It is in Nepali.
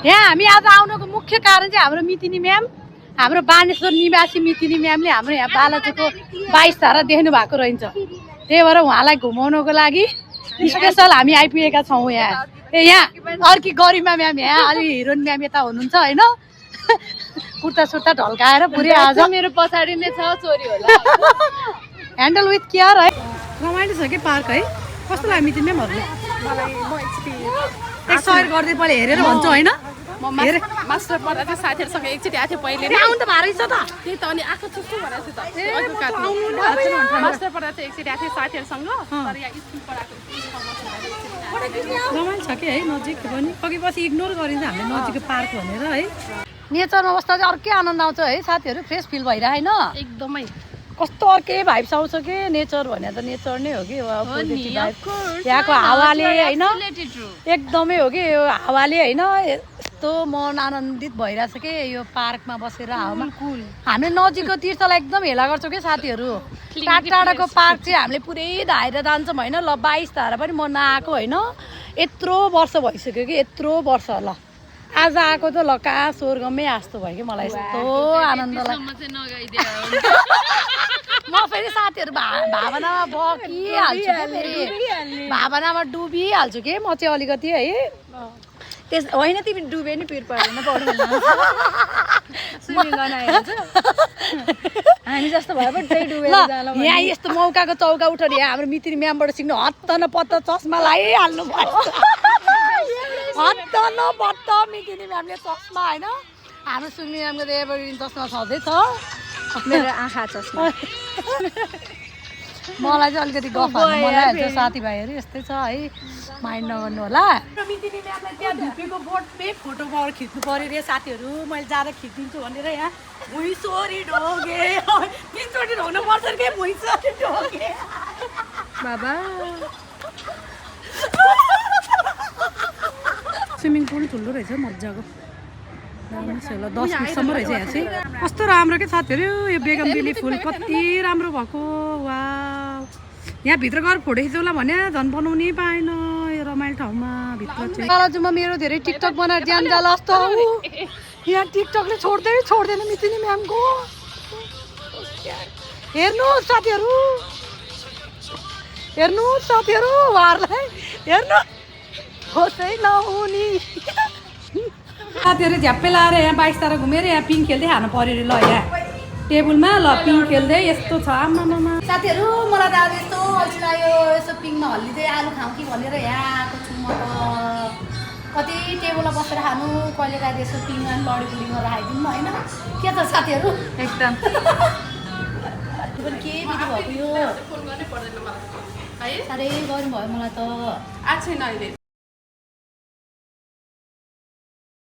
यहाँ हामी आज आउनुको मुख्य कारण चाहिँ हाम्रो मितिनी म्याम, हाम्रो बानेश्वर निवासी मितिनी म्यामले हाम्रो यहाँ बालाजुको 22 धारा देख्नु भएको रहन्छ। त्यही भएर उहाँलाई घुमाउनको लागि स्पेसल हामी आइपुगेका छौँ यहाँ। यहाँ अर्की गरिमा म्याम यहाँ, अलि हिरोइन म्याम यता हुनुहुन्छ होइन। कुर्ता सुर्ता ढल्काएर पुरै आज मेरो पछाडि नै छ, चोरी होला। ह्यान्डल विथ केयर है। रमाइलो छ कि पार्क है। कस्तो लाग्यो मितिनी म्यामहरूले? एक सहर गर्दै पहिले हेरेर भन्छ होइन। मास्टर पढ्दा चाहिँ साथीहरूसँग एकचोटि आएको थियो पहिले आउनु त भारै छ त। त्यही त अनि आएको छु भनेको छु त। मास्टर पढ्दा चाहिँ एकचोटि आएको थियो साथीहरूसँग, तर यहाँ स्कुल पढाएको रमाइलो छ कि है, नजिक पनि। अघि पछि इग्नोर गरिन्छ हामीले नजिकको पार्क भनेर है। नेचरमा बस्दा चाहिँ अर्कै आनन्द आउँछ है साथीहरू, फ्रेस फिल भइरहेको होइन एकदमै कस्तो अर्कै भाइब्स आउँछ कि। नेचर भने त नेचर नै हो कि, त्यहाँको हावाले होइन एकदमै हो कि। यो हावाले होइन यस्तो मन आनन्दित भइरहेछ कि यो पार्कमा बसेर हावामा। हामीले नजिकको तीर्थलाई एकदम हेला गर्छौँ कि साथीहरू। टाढाको पार्क चाहिँ हामीले पुरै धाएर जान्छौँ होइन। ल 22 धारा पनि म नआएको होइन, यत्रो वर्ष भइसक्यो कि, यत्रो वर्ष ल आज आएको त ल कहाँ स्वर्गमै आस्तो भयो कि मलाई। यस्तो आनन्द लाग्यो। म फेरि साथीहरू भावनामा बकिहाल्छु कि, फेरि भावनामा डुबिहाल्छु कि म चाहिँ अलिकति है। त्यस होइन तिमी डुबे नि पिर पर्दैन स्विमिङ गर्न हामी जस्तो भए पनि त्यही डुबेर जाला। यहाँ यस्तो मौकाको चौका उठेर यहाँ हाम्रो मितिनी म्यामबाट सिक्नु हत्त न पत्त चस्मा लगाइहाल्नु पर्छ। हत्त न पत्त मितिनी म्यामले चस्मा होइन। हाम्रो स्विमिङ म्यामको त एभरिडिन चस्मा छँदैछ। मेरो आँखा चस्मा। मलाई चाहिँ अलिकति गफ हाल्नु मन लागिहाल्छ। साथीभाइहरू यस्तै छ है, माइन्ड नगर्नु होला। मितिनी म्यामलाई त्यहाँ धुपीको बोटमै फोटो खिच्नु पऱ्यो रे साथीहरू। मैले जाँदा खिचिदिन्छु भनेर यहाँ भुइँ सोरी ढोगे 3 चोटि ढोग्नु पर्छ कि भुइँ सोरी ढोगे बाबा। स्विमिङ पुल ठुलो रहेछ मजाको। 10 फिटसम्म रहेछ यहाँ चाहिँ। कस्तो राम्रो के साथीहरू, यो बेगमबेली फुल कति राम्रो भएको। वा यहाँ भित्र गएर फोटो खिचौला भने झन् बनाउनै पाएन यो रमाइलो ठाउँमा। भित्र चाहिँ बालाजुमा मेरो धेरै टिकटक बनाएर ज्यान जाला जस्तो। यहाँ टिकटकले छोड्दैन मितिनी म्यामको। हेर्नुहोस् साथीहरू उहाँहरूलाई हेर्नु होसै नहुने। साथीहरू झ्याप्पै लाएर यहाँ 22 धारा घुमेर यहाँ पिङ खेल्दै खानु पऱ्यो अरे। ल यहाँ टेबलमा ल पिङ खेल्दै यस्तो छ आमामा। साथीहरू मलाई त आज यस्तो अल्छी लाग्यो, यसो पिङमा हल्लिँदै आलु खाउँ कि भनेर यहाँ आएको छु म त। कति टेबलमा बसेर खानु, कहिले काहीँ यसो पिङ अनि बडी बुडी गरेर खाइदिउँ होइन। के त साथीहरू एकदम पनि के बित्नु भएको यो साह्रै गर्नु भयो मलाई त। आएको छैन अहिले।